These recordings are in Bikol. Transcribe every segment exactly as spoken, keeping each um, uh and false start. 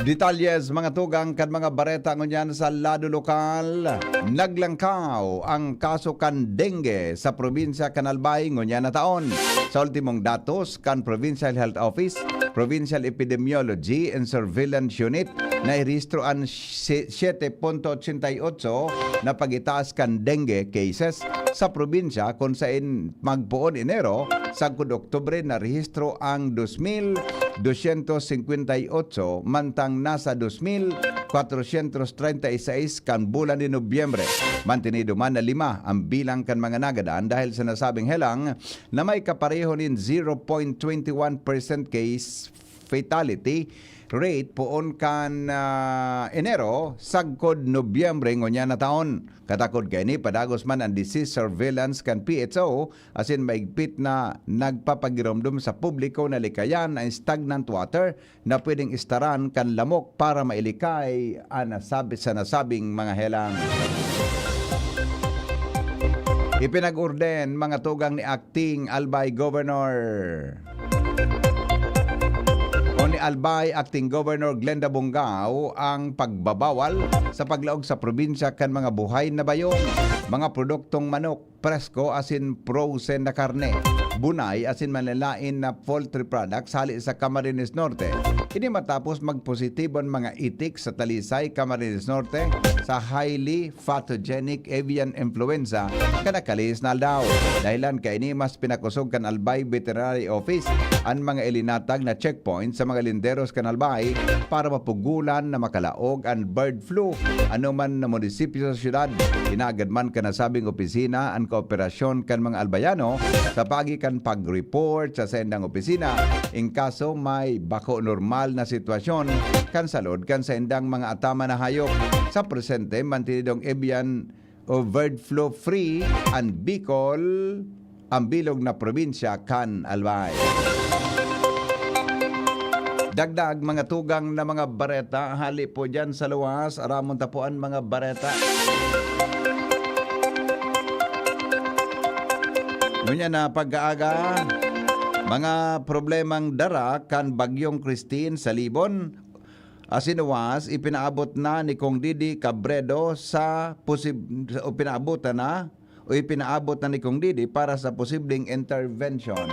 Detalyes, mga tugang, kan mga bareta ngunyan sa lado lokal. Naglangkaw ang kaso kan dengue sa probinsya kan Albay ngunyan na taon. Sa ultimong datos kan Provincial Health Office, Provincial Epidemiology and Surveillance Unit, nairehistro an si-, siete punto ochenta y ocho na pagitaas kan dengue cases sa probinsya, kun saen magpoon Enero sagkod Oktubre narehistro ang dos mil doscientos cincuenta y ocho, mantang nasa dos mil cuatrocientos treinta y seis kan bulan ni Nobyembre. Mantinido man na lima ang bilang kan mga nagadan dahil sa nasabing helang na may kapareho nin zero point twenty one percent case fatality rate poon kan, ah, Enero sagkod Nobyembre ngunyan na taon. Katakod kaini, padagos man ang disease surveillance kan P H O asin maigpit na nagpapagiromdom sa publiko na likayan ang stagnant water na pwedeng istaran kan lamok para mailikay an nasabi, sa nasabing mga helang. Ipinag-orden, mga tugang, ni Acting Albay Governor o ni Albay Acting Governor Glenda Bongao ang pagbabawal sa paglaog sa probinsya kan mga buhay na bayong, mga produktong manok, presko asin frozen na karne, bunay asin manlaen-laen na poultry products hali sa Camarines Norte. Ini matapos magpositibo an mga itik sa Talisay, Camarines Norte, sa highly pathogenic avian influenza kan nakalihis na aldaw. Dahilan kaini, mas pinakosog kan Albay Veterinary Office an mga ilinatag na checkpoint sa mga linderos kan Albay para mapugolan na makalaog an bird flu anoman na munisipyo sa syudad. Inaagad man kan nasabing opisina an kooperasyon kan mga Albayano sa paagi kan pag-report sa saindang opisina in kaso may bako normal na sitwasyon kan salud kan saindang mga ataman na hayop. Sa presente, mantinidong avian o bird flu free an Bicol, ang bilog na probinsya kan Albay. Dagdag, mga tugang, na mga bareta hali po diyan sa luwas. Aramon ta po an mga bareta. Ngunyan na pag-aaga, mga problemang dara kan Bagyong Christine sa Libon. Asin luwas, ipinaabot na ni Kong Didi Cabredo sa posib-, o pinaabotan na, o ipinaabot na ni Kong Didi para sa posibleng intervention.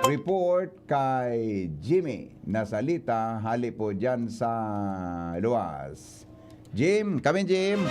Report kay Jimmy Nasalita, hali po diyan sa luwas. Jim, kami Jim.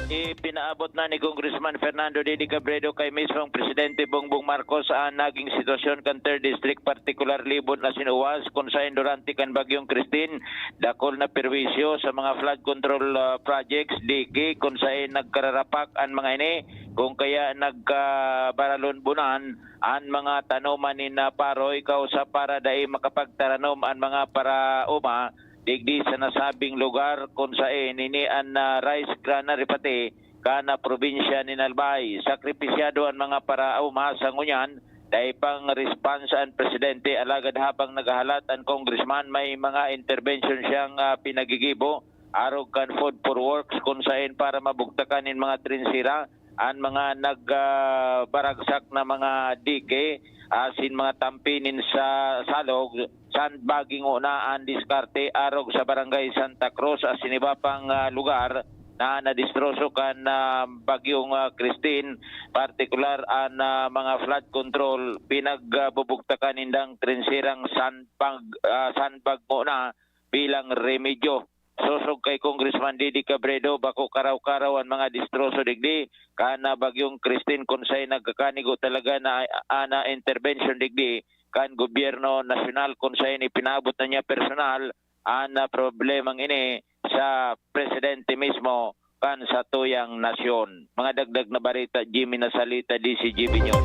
Ipinaabot na ni Congressman Fernando Didi Cabredo kay mismong Presidente Bongbong Marcos ang naging sitwasyon kan Third District, partikular Libon asin Uwas, kun saen durante kan Bagyong Christine, dakul na perwisyo sa mga flood control, ah, projects, D K, kun saen nagkararapak an mga ini, kung kaya nagkabaralonbonan an mga tanoman nin, ah, paroy, kausa para dai makapagtaranom an mga paraoma digdi sa nasabing lugar, kun saen ini an, ah, rice granary pati kan, ah, probinsya nin Albay. Sakripisyado an mga paraoma sa ngunyan, dai pang response an presidente, alagad habang naghahalat an congressman, may mga intervention siyang, ah, pinagigibo arog kan Food for Works, kun saen para mabugtakan nin mga trinsira an mga nag, ah, baragsak na mga dike asin mga tampi nin sa salog. Sandbagging ngona an diskarte arog sa Barangay Santa Cruz asin iba pang, ah, lugar na nadistroso kan, ah, Bagyong, ah, Christine, partikular an, ah, mga flood control, pinagbubugtakan nindang trinsirang sandbag, ah, sandbag ngona bilang remedyo. Sosog kay Congressman Didi Cabredo, bako karaw-karaw an mga distroso digdi kan, ah, Bagyong Christine, kun saen nagkakanigo talaga na, ah, na intervention digdi kan gobyerno nasyonal, kun saen ipinaabot na niya personal an, ah, problemang ini sa presidente mismo kan satuyang nasyon. Mga dagdag na bareta, Jimmy Nasalita, D C G B News.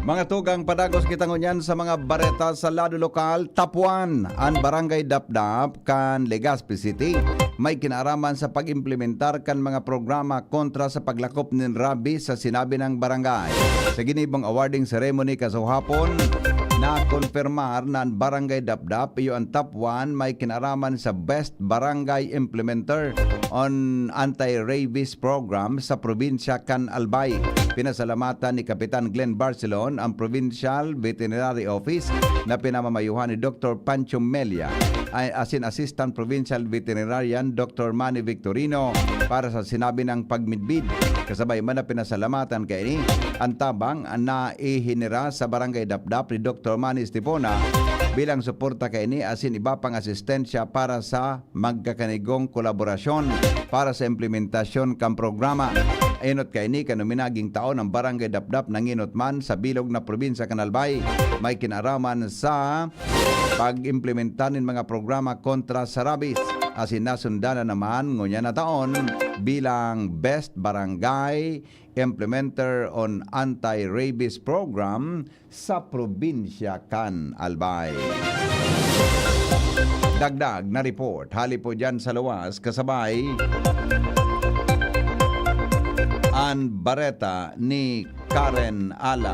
Mga tugang, padagos kita ngunyan sa mga bareta sa lado lokal. Top one, an Barangay Dapdap kan Legazpi City may kinaaraman sa pag-implementar kan mga programa kontra sa paglakop nin rabies sa sinabi nang barangay. Sa ginibong awarding ceremony kasuhapon, nakonfirmar na an Barangay Dapdap iyo an top one may kinaaraman sa Best Barangay Implementer on Anti-Rabies Program sa probinsya kan Albay. Pinasalamatan ni Kapitan Glenn Barcelon ang Provincial Veterinary Office na pinamamayohan ni Doktor Pancho Melia. ay, asin Assistant Provincial Veterinarian Doctor Manny Victorino para sa sinabi niyang pagmidbid. Kasabay man na pinasalamatan kaini an tabang na ihinira sa Barangay Dapdap ni Doctor Manny Estipona bilang suporta kaini asin iba pang asistensya para sa magkakanigong kolaborasyon para sa implementasyon kan programa. Enot kaini kan uminaging taon ang Barangay Dapdap nangenot man sa bilog na probinsya kan Albay. May kinaraman sa pag-implementar nin mga programa kontra sa rabies. Asin nasundan na naman ngunyan na taon bilang Best Barangay Implementer on Anti-Rabies Program sa probinsya kan Albay. Dagdag na report hali po dyan sa luwas, kasabay an bareta ni Karen Ala.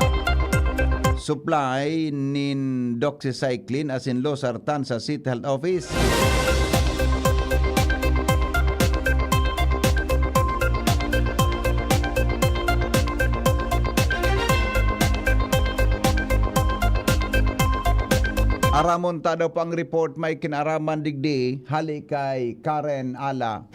Supply nin doxycycline asin losartan sa City Health Office. Aramon ta daw po ang report may kinaraman digdi, hali kay Karen Ala.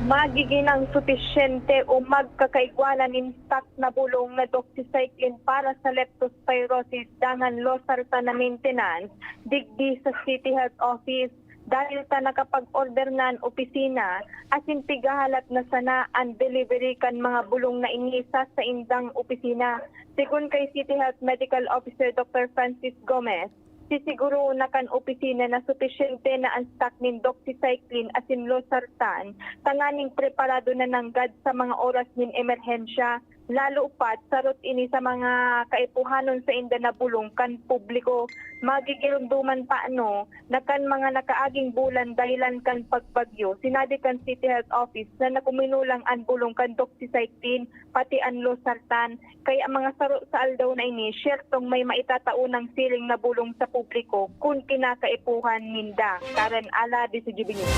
Magigin ang supisyente o magkakaigwa na nin stock na bulong na doxycycline para sa leptospirosis dangan losartan na maintenance digdi sa City Health Office. Dahil ta nakapag-order na an opisina, asin pigahalat na sana an delivery kan mga bulong na ini sa saindang opisina. Sigon kay City Health Medical Officer Doctor Francis Gomez, sisiguro na kan opisina na supisyente na an stock nin doxycycline asin losartan, tanganing preparado na nanggad sa mga oras nin emerhensya, lalo pat sarot ini sa mga kaipuhanon sainda na bulong kan publiko. Magigiromdoman pa ano na kan mga nakaaging bulan dahilan kan pagbagyo, sinabi kan City Health Office na nakuminulang an bulong kan doxycycline pati an losartan. Kaya mga saro sa aldaw na ini, syertong may maitatao ng siring na bulong sa publiko kun kinakaipuhan ninda. Karen Ala, D C G B News.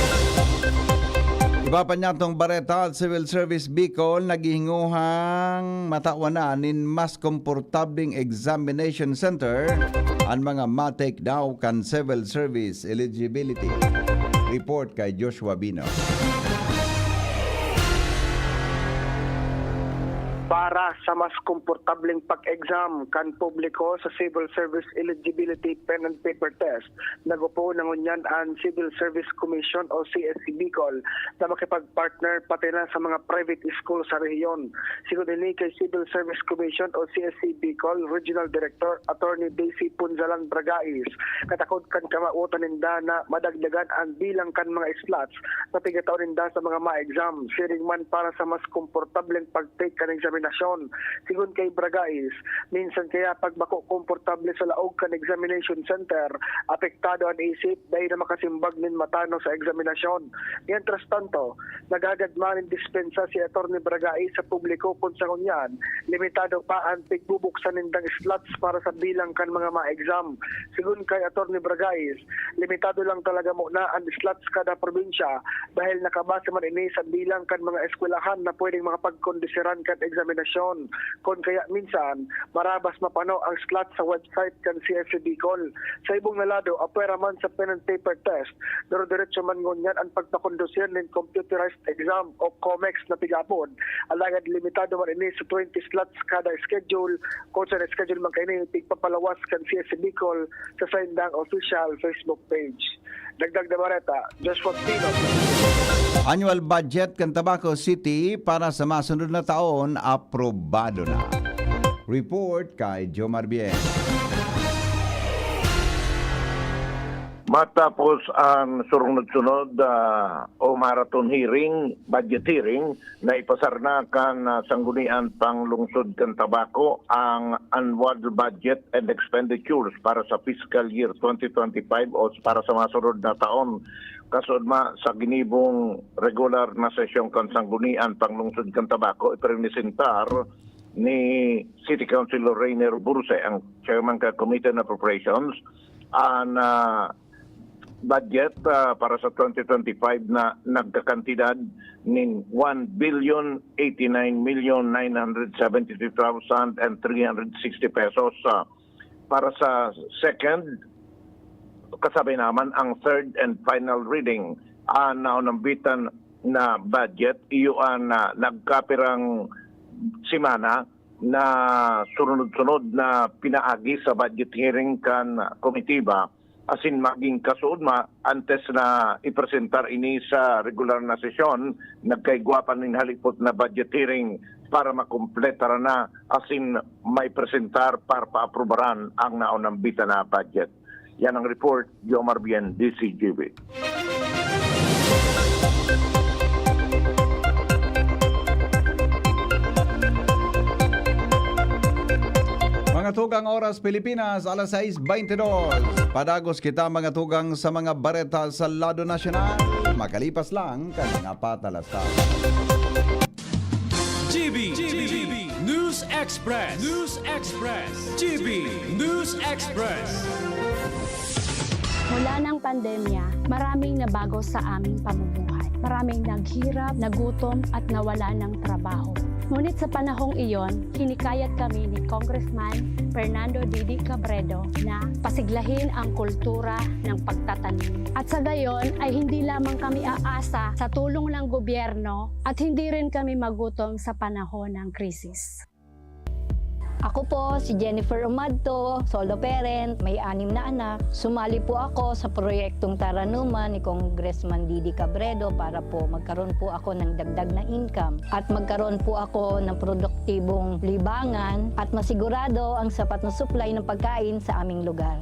Iba pa niyatong bareta, Civil Service Bicol naghihinguhang matawan na nin mas komportableng examination center an mga matik daw kan civil service eligibility. Report kay Joshua Bino. Para sa mas komportableng pag-exam kan publiko sa Civil Service Eligibility Pen and Paper Test, nag-opon na ngunyan an Civil Service Commission o C S C Bicol na makipag-partner pati na sa mga private school sa rehiyon. Sigon ini kay Civil Service Commission o C S C Bicol Regional Director Attorney Daisy Punzalan Bragais, katakod kan kamawotan ninda na madagdagan an bilang kan mga slots na pigataw ninda sa mga ma-exam, siring man para sa mas komportableng pag-take kan eksaminasyon. Sigon kay Bragais, minsan kaya pag bako komportable sa laog kan examination center, apektado an isip dahil na makasimbag nin matano sa eksaminasyon. Mientras tanto, naghagad man nin dispensa si Attorney Bragais sa publiko kun sa ngunyan, limitado pa an pigbubuksan nindang slots para sa bilang kan mga ma-exam. Sigon kay Attorney Bragais, limitado lang talaga muna an slots kada probinsya dahil nakabase man ini sa bilang kan mga eskwelahan na pwedeng makapagkondisiran kan eksaminasyon. Kun kaya minsan, marabas mapano ang slots sa website kan C S C Bicol. Sa ibong na lado, apwera man sa pen and paper test, dire-diretso man ngunyan an pagpakondusir nin computerized exam o COMEX na pigapod. Alagad limitado man ini sa twenty slots kada schedule. Kun sa schedule man kaini, pigpapalawas kan C S C Bicol sa saindang official Facebook page. Dagdag na bareta, Joshua Pino. Annual budget kan Tabaco City para sa masunod na taon, aprobado na. Report kay Jomar Bien. Matapos ang surunod-sunod ah, o marathon hearing, budget hearing, na ipasar na kan ah, Sanggunian Panglungsod kan Tabaco ang annual budget and expenditures para sa fiscal year twenty twenty-five o para sa masunod na taon. Kasudma sa ginibong regular na sesyon kan Sanggunian Panglungsod kan Tabaco, iprinisentar ni City Councilor Rainer Burse, ang chairman kan Committee on Appropriations, an ah, budget ah, para sa twenty twenty-five na nagkakantidad nin one billion eighty-nine million nine hundred seventy-three thousand and three hundred sixty pesos. Ah, Para sa second, kasabi naman ang third and final reading, ang naunambitan na budget, iyo an, ah, nagkapirang semana na sunod-sunod na pinaagi sa budget hearing kan komitiba, asin magin kasuodma antes na ipresentar ini sa regular na sesyon, nagkaigwa pa nin halipot na budget hearing para makumpletar na asin maipresentar para paaprubaran ang naunambitan na budget. Yan ang report, Jomar Bien, D C G B. Mga tugang, oras Pilipinas, alas sais beintidos. Padagos kita, mga tugang, sa mga bareta sa lado nasyonal. Makalipas lang kan mga patalastas. G B, G B, News Express, News Express, G B News Express. Mula ng pandemya, maraming nabago sa aming pamumuhay. Maraming naghirap, nagutom, at nawala ng trabaho. Ngunit sa panahong iyon, hinikayat kami ni Congressman Fernando Didi Cabredo na pasiglahin ang kultura ng pagtatanim. At sa gayon ay hindi lamang kami aasa sa tulong ng gobyerno at hindi rin kami magutom sa panahon ng krisis. Ako po si Jennifer Umadto, solo parent, may anim na anak. Sumali po ako sa proyektong Taranuman ni Congressman Didi Cabredo para po magkaroon po ako ng dagdag na income at magkaroon po ako ng produktibong libangan at masigurado ang sapat na supply ng pagkain sa aming lugar.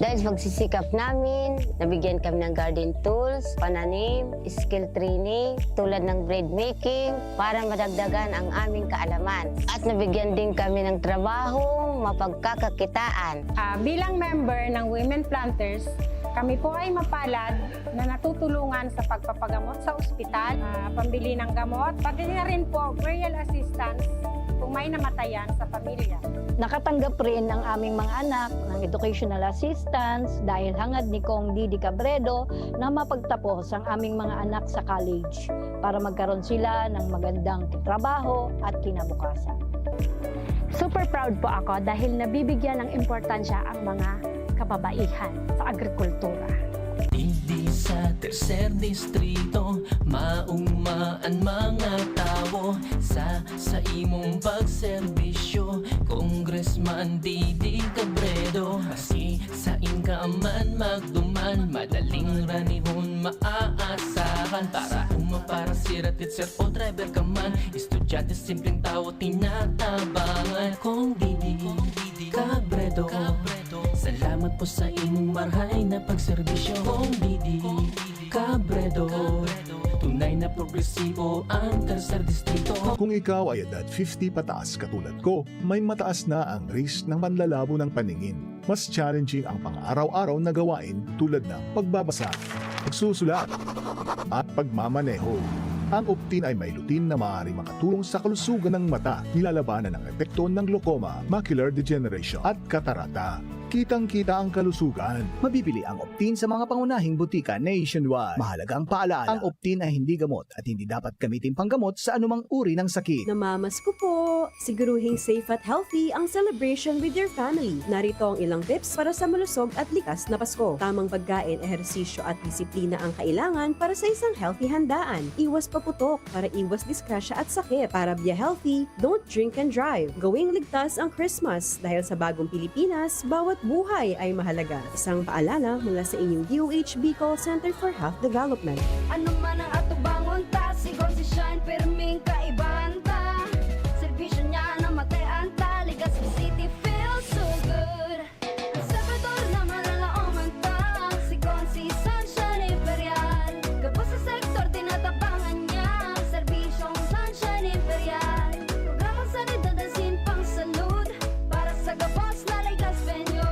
Dahil sa pagsisikap namin, nabigyan kami ng garden tools, pananim, skill training, tulad ng bread making, para madagdagan ang aming kaalaman. At nabigyan din kami ng trabahong mapagkakakitaan. Ah, bilang member ng Women Planters, kami po ay mapalad na natutulungan sa pagpapagamot sa ospital, ah, pambili ng gamot, pati na rin po burial assistance kung may namatayan sa pamilya. Nakatanggap rin ang aming mga anak ng educational assistance dahil hangad ni Cong Didi Cabredo na mapagtapos ang aming mga anak sa college para magkaroon sila ng magandang trabaho at kinabukasan. Super proud po ako dahil nabibigyan ng importansya ang mga kababaihan sa agrikultura. Digdi sa tercer distrito, maugma an mga tawo sa, sa imong pagserbisyo, Congressman Didi Cabredo. Maski sain ka man magduman, madaling ranihon maaasahan. Para uma, para sira, teacher o driver ka man, estudyante, simpleng tawo, tinatabangan. Cong Didi Cabredo, salamat po sa imong marahay na pagserbisyo. Cong Didi Cabredo, tunay na progresibo ang Tercer Distrito. Kung ikaw ay edad fifty pataas katulad ko, may mataas na ang risk ng panlalabo ng paningin. Mas challenging ang pang-araw-araw na gawain tulad ng pagbabasa, pagsusulat, at pagmamaneho. Ang Optin ay may lutein na maaaring makatulong sa kalusugan ng mata, nilalabanan ang epekto ng glaucoma, macular degeneration, at katarata. Kitang-kita ang kalusugan. Mabibili ang Optin sa mga pangunahing butika nationwide. Mahalagang paalala, ang Optin ay hindi gamot at hindi dapat gamitin panggamot sa anumang uri ng sakit. Namamasko po! Siguruhing safe at healthy ang celebration with your family. Narito ang ilang tips para sa malusog at ligtas na Pasko. Tamang pagkain, ehersisyo at disiplina ang kailangan para sa isang healthy handaan. Iwas paputok para iwas disgrasya at sakit. Para Be Healthy, don't drink and drive. Gawing ligtas ang Christmas dahil sa bagong Pilipinas, bawat buhay ay mahalaga. Isang paalala mula sa inyong D O H Bicol Center for Health Development. Ano man ang atubangon ta, sigon si Shine, pirming kaibahan ta. Serbisyo niya na matean ta, Legazpi City feels so good. Ang Salvador na malalaoman ta, sigon si Sunshine Imperial. Gabos sa sektor, tinatabangan niya, serbisyong Sunshine Imperial. Programang sanidad asin pangsalud, para sa gabos na Legazpeño.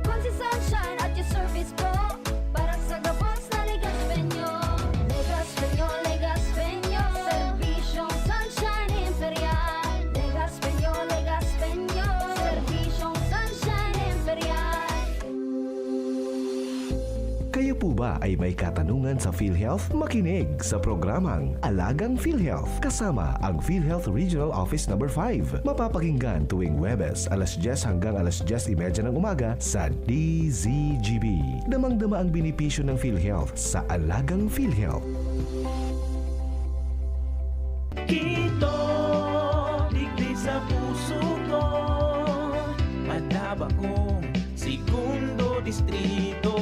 Kun si Sunshine at your service po, para sa gabos na Legazpeño. Legazpeño, Legazpeño. Serbisyong Kayo po ba ay may katanungan sa PhilHealth? Makinig sa programang Alagang PhilHealth kasama ang PhilHealth Regional Office Number five. Mapapakinggan tuwing Huwebes, alas diyes hanggang alas diyes y media ng umaga sa D Z G B. Damang-dama ang benepisyo ng PhilHealth sa Alagang PhilHealth. Kito, digdi sa puso ko, madaba kong segundo distrito.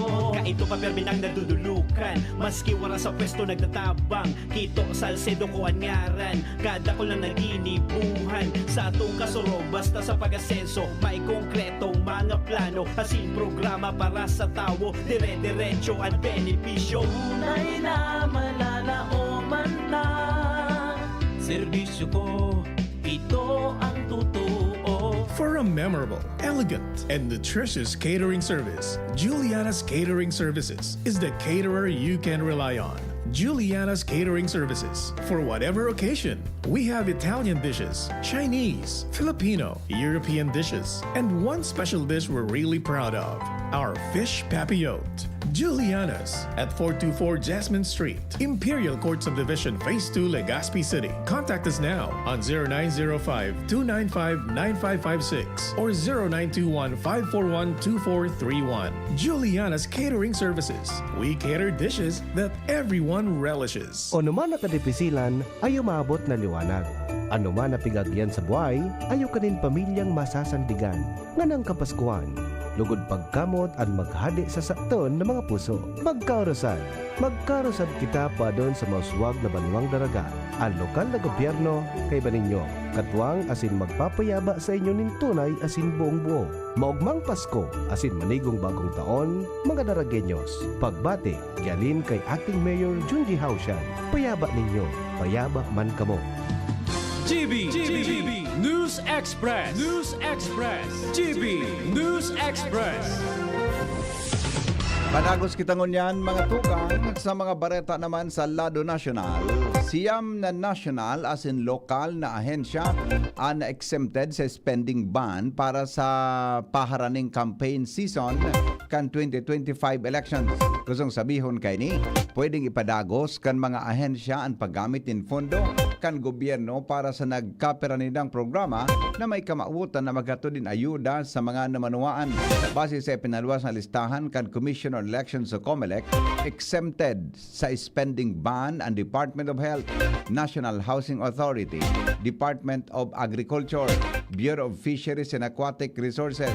Kaito pa permi nang nadudulukan, maski wara sa pwesto nagtatabang. Kito, Salcedo ko an ngaran, kadakul na naginibuhan. Sa atong kasurog, basta sa pag-asenso, may konkretong mga plano, asin programa para sa tawo, dire-diretso an benepisyo. Tunay na malalaoman ta, serbisyo ko, ito ang totoo. For a memorable, elegant, and nutritious catering service, Juliana's Catering Services is the caterer you can rely on. Juliana's Catering Services. For whatever occasion, we have Italian dishes, Chinese, Filipino, European dishes, and one special dish we're really proud of, our fish papillote. Juliana's at four two four Jasmine Street, Imperial Court Subdivision, Phase two, Legazpi City. Contact us now on zero nine zero five, two nine five, nine five five six or zero nine two one, five four one, two four three one. Juliana's Catering Services. We cater dishes that everyone relishes. Ano man na kadipisilan, ayo maabot na liwanag. Ano man na pigagyan sa buhay, ayo kanin pamilyang masasandigan. Nganang Kapaskuhan, lugod pagkamot an maghade sa saton na mga puso. Magkaorosan! Magkaorosan kita padon sa mauswag na banwang daraga. An lokal na gobyerno, kaiba ninyo, katwang asin magpapayaba sa inyo nin tunay asin buong buo. Maogmang Pasko asin manigong bagong taon, mga Daragueños. Pagbati, Galing kay Acting Mayor Junji Haushan, payaba ninyo, payaba man kamo. G B, G B, News Express, News Express, G B, News Express. Padagos kita ngunyan, mga tugang, sa mga bareta naman sa lado nasyonal. Siyam na nasyonal asin lokal na ahensya an exempted sa spending ban para sa paharaning campaign season kan twenty twenty-five elections. Gustong sabihon kaini, pwedeng ipadagos kan mga ahensya an paggamit nin pondo kan gobyerno para sa nagkapira nindang programa na may kamawotan na maghatod nin ayuda sa mga namanwaan. Base sa ipinaluwas na listahan kan Commission on Elections o COMELEC, exempted sa spending ban an Department of Health, National Housing Authority, Department of Agriculture, Bureau of Fisheries and Aquatic Resources,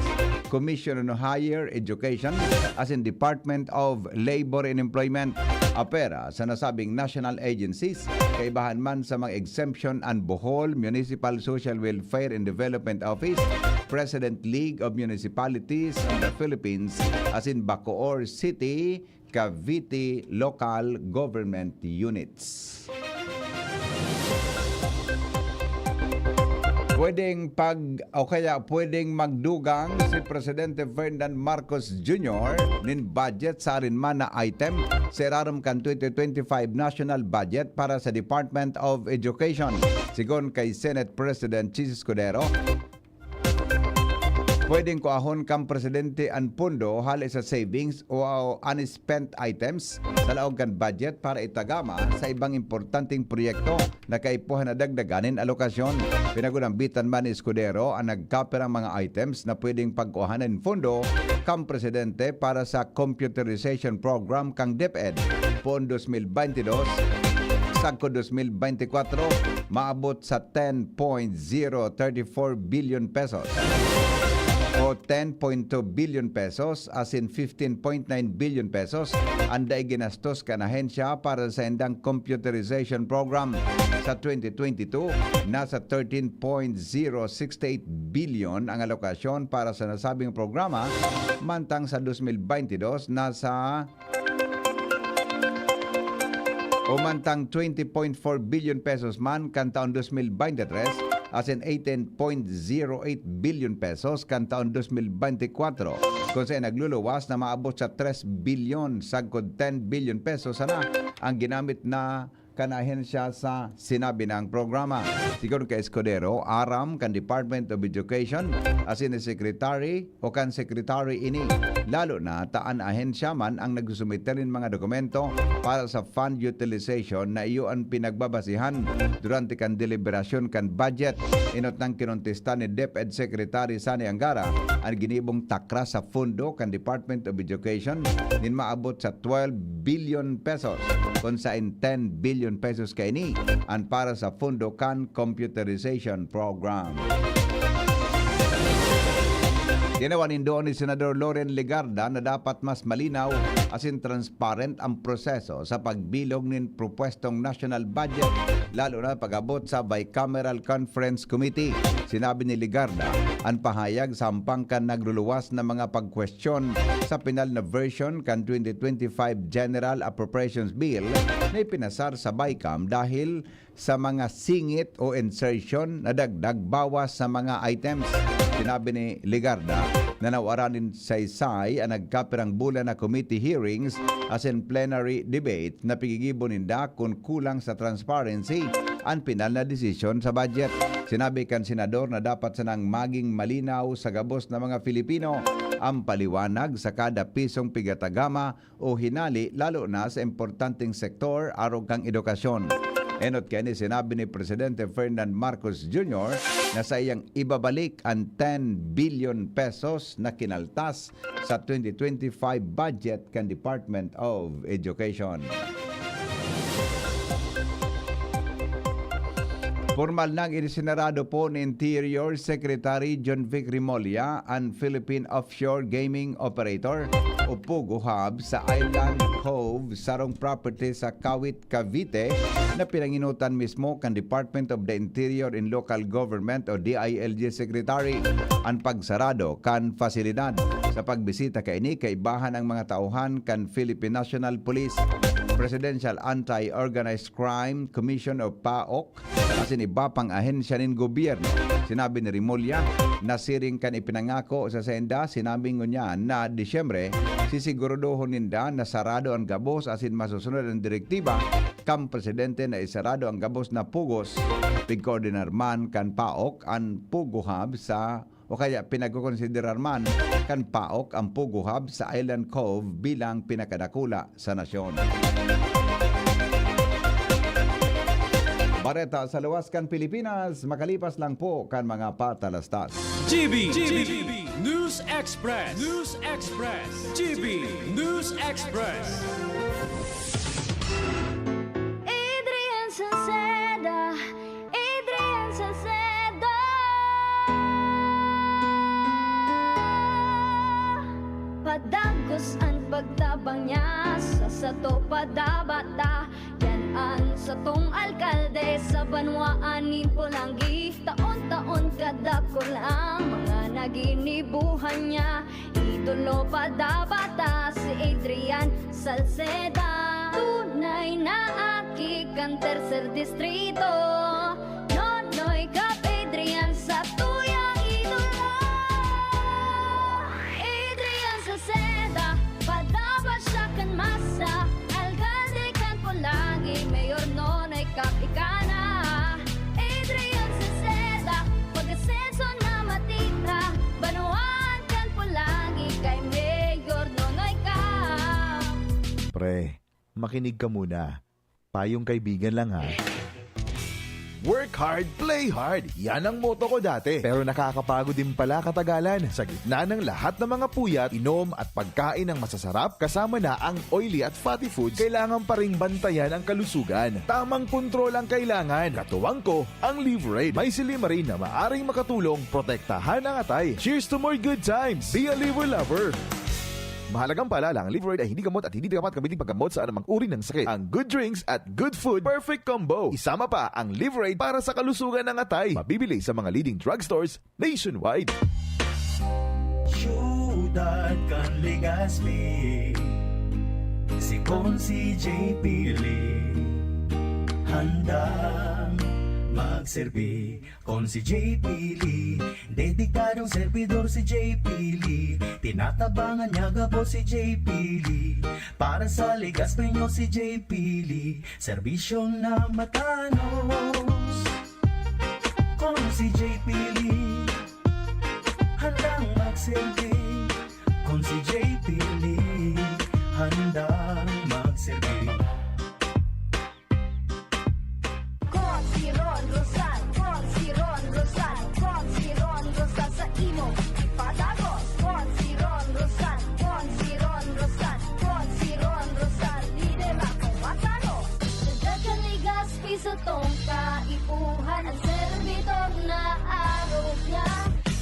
Commission on Higher Education, asin Department of Labor and Employment. Apera sa nasabing national agencies, kaibahan man sa mga exemption an Bohol Municipal Social Welfare and Development Office, President League of Municipalities of the Philippines, asin Bacoor City, Cavite Local Government Units. Pwedeng pag, o kaya pwedeng magdugang si Presidente Ferdinand Marcos Junior nin budget sa arin man na item sa irarom kan twenty twenty-five national budget para sa Department of Education. Sigon kay Senate President Chiz Escudero, pwedeng kuahon kan presidente an pondo hale sa savings o unspent items sa laog kan budget para itagama sa ibang importanteng proyekto na kaipuhan na dagdagan nin alokasyon. Pinagunambitan man ni Escudero an nagkapirang mga items na pwedeng pagkuhanan nin pondo kan presidente para sa computerization program kan DepEd poon dos mil baynte dos sagkod dos mil baynte kwatro, maabot sa ten point zero thirty four billion pesos o ten point two billion pesos, asin fifteen point nine billion pesos an dai ginastos kan ahensya para sa indang computerization program. Sa twenty twenty-two, nasa thirteen point zero six eight billion ang alokasyon para sa nasabing programa, mantang sa dos mil baynte dos, nasa o mantang twenty point four billion pesos man kan taon dos mil baynte tres, asin eighteen point zero eight billion pesos kan taon dos mil baynte kwatro, kun saen nagluluwas na maabot sa tres bilyon sagkod ten billion pesos sana ang ginamit na kan ahensya sa sinabi nang programa. Sigon kay Escudero, aram kan Department of Education asin ni Secretary o kan Secretary ini, lalo na ta an ahensya man ang nagsusumite nin mga dokumento para sa fund utilization na iyo an pinagbabasihan durante kan deliberasyon kan budget. Enot nang kinontesta ni DepEd Secretary Sani Angara an ginibong takras sa pondo kan Department of Education nin maabot sa twelve billion pesos, kun saen ten billion pesos kaini an para sa pondo kan computerization program. Ginawa nin duon ni Senador Loren Legarda na dapat mas malinaw asin transparent ang proseso sa pagbilog nin propwestong national budget, lalo na pag-abot sa Bicameral Conference Committee. Sinabi ni Legarda an pahayag sa hampang kan nagluluwas na mga pagkwestiyon sa pinal na version kan twenty twenty-five General Appropriations Bill na ipinasar sa BICAM dahil sa mga singit o insertion na dagdag bawas sa mga items. Sinabi ni Legarda na nawaran nin saysay an nagkapirang bulan na committee hearings asin plenary debate na pigigibo ninda kun kulang sa transparency an pinal na desisyon sa budget. Sinabi kan senador na dapat sanang maging malinaw sa gabos na mga Filipino ang paliwanag sa kada pisong pigatagama o hinali, lalo na sa importanteng sektor arog kan edukasyon. Enot kaini, sinabi ni Presidente Ferdinand Marcos Junior na saiyang ibabalik an ten billion pesos na kinaltas sa twenty twenty-five budget kan Department of Education. Pormal nang isinarado po ni Interior Secretary John Vic Remulla an Philippine Offshore Gaming Operator o POGO Hub sa Island Cove, sarong property sa Kawit, Cavite, na pinanginutan mismo kan Department of the Interior and Local Government o D I L G Secretary an pagsarado kan pasilidad. Sa pagbisita kaini, kaibahan ang mga tauhan kan Philippine National Police, Presidential Anti-Organized Crime Commission o PAOK, asin iba pang ahensya nin gobyerno. Sinabi ni Remulla na siring kan ipinangako sa sainda, sinabi ngunyan na Disyembre, sisiguradohon ninda na sarado an gabos asin masusunod an direktiba kan presidente na isarado ang gabos na pugos. Pigkoordinar man kan PAOK an POGO Hub sa o kaya pinagkokonsiderar man kan PAOK ang POGO Hub sa Island Cove bilang pinakadakula sa nasyon. Bareta sa luwas kan Pilipinas, makalipas lang po kan mga patalastas. G B, G B, News Express, News Express, G B News Express. Adrian Salceda, Adrian Salcedo. Padagos an pagtabang niya sa sato padabata. Yan an satong alkalde sa banwaan nin Polangui. Taon-taon kadakul ang mga naginibuhan niya. Idolo padabata si Adrian Salceda. Tunay na aki kan Tercer Distrito. Nonoy Cap Adrian sa tuyang idolo. Adrian Salceda, padaba siya kan masa. Alkalde kan Polangui, Mayor Nonoy Cap ika na. Adrian Salceda, pag-asenso na matira. Banwaan kan Polangui kay Mayor Nonoy Cap. Pre, makinig ka muna. Payong kaibigan lang, ha. Work hard, play hard. Yan ang motto ko dati. Pero nakakapagod din pala katagalan. Sa gitna ng lahat ng mga puyat, inom at pagkain ng masasarap, kasama na ang oily at fatty foods, kailangan pa ring bantayan ang kalusugan. Tamang kontrol ang kailangan. Katuwang ko, ang Liverade. May silymarin na maaring makatulong protektahan ang atay. Cheers to more good times! Be a Liver Lover! Mahalagang paalala, ang Liverade ay hindi gamot at hindi dapat gamitin paggamot sa anumang uri ng sakit. Ang good drinks at good food, perfect combo. Isama pa ang Liverade para sa kalusugan ng atay. Mabibili sa mga leading drugstores nationwide. Siyudad kan Legazpi, si Consi J P Lee. Handang Magserbi kon si J P Lee. Dedikadong servidor si J P Lee. Tinatabangan niya gabos si J P Lee. Para sa Legazpeño si J P Lee. Serbisyong namatanos kon si J P Lee. Handang magserbi kon si J P Lee. Handang magserbi. Kon si Ron Rosal, kon si Ron Rosal, kon si Ron Rosal sa imo ipadagos. Kon si Ron Rosal, kon si Ron Rosal, kon si Ron Rosal, lidera kong matano. Sa Dagan Legazpi sa tong kaipuhan, ang servidor na arog niya.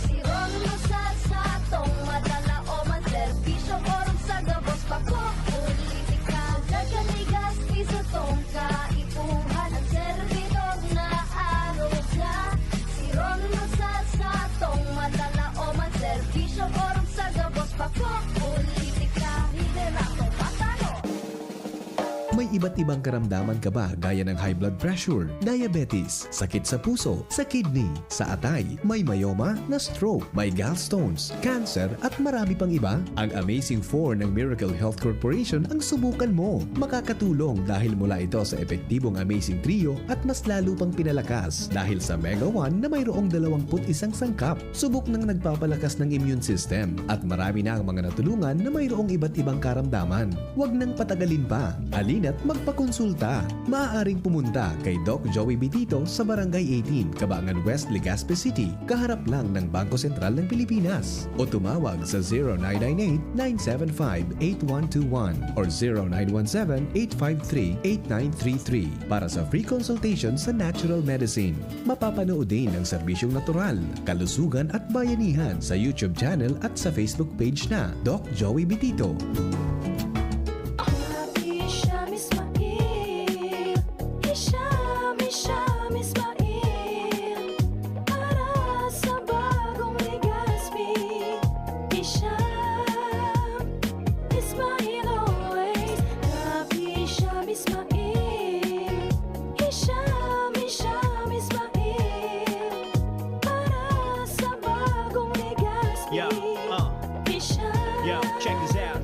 Si Ron Rosal sa tong madala o man serbisyo, orog sa gabos pa ko politika. Sa Dagan Legazpi sa tong kaipuhan, ang servidor na arog niya. Si Ron Rosal sa tong madala o man serbisyo, orog sa gabos pa ko politika. Lidera kong matano. May iba't ibang karamdaman ka ba, gaya ng high blood pressure, diabetes, sakit sa puso, sa kidney, sa atay, may myoma na stroke, may gallstones, cancer, at marami pang iba? Ang Amazing Four ng Miracle Health Corporation ang subukan mo. Makakatulong dahil mula ito sa epektibong Amazing Trio at mas lalo pang pinalakas dahil sa Mega One na mayroong dalawampu't isang sangkap. Subok nang nagpapalakas ng immune system at marami na ang mga natulungan na mayroong iba't ibang karamdaman. Huwag nang patagalin pa. Halina't magpakonsulta. Maaaring pumunta kay Doc Joey Bitito sa Barangay eighteen, Kabangan West, Legazpi City, kaharap lang ng Bangko Sentral ng Pilipinas. O tumawag sa zero nine nine eight, nine seven five, eight one two one or zero nine one seven, eight five three, eight nine three three para sa free consultation sa natural medicine. Mapapanood din ang serbisyong natural, kalusugan at bayanihan sa YouTube channel at sa Facebook page na Doc Joey Bitito. Hisham Ismail, Hisham, Hisham Ismail, para sa bagong Legazpi. Hisham Ismail always, Rabbi Hisham Ismail. Hisham, Hisham Ismail, para sa bagong Legazpi. Yeah, uh. Hisham, yeah, check this out.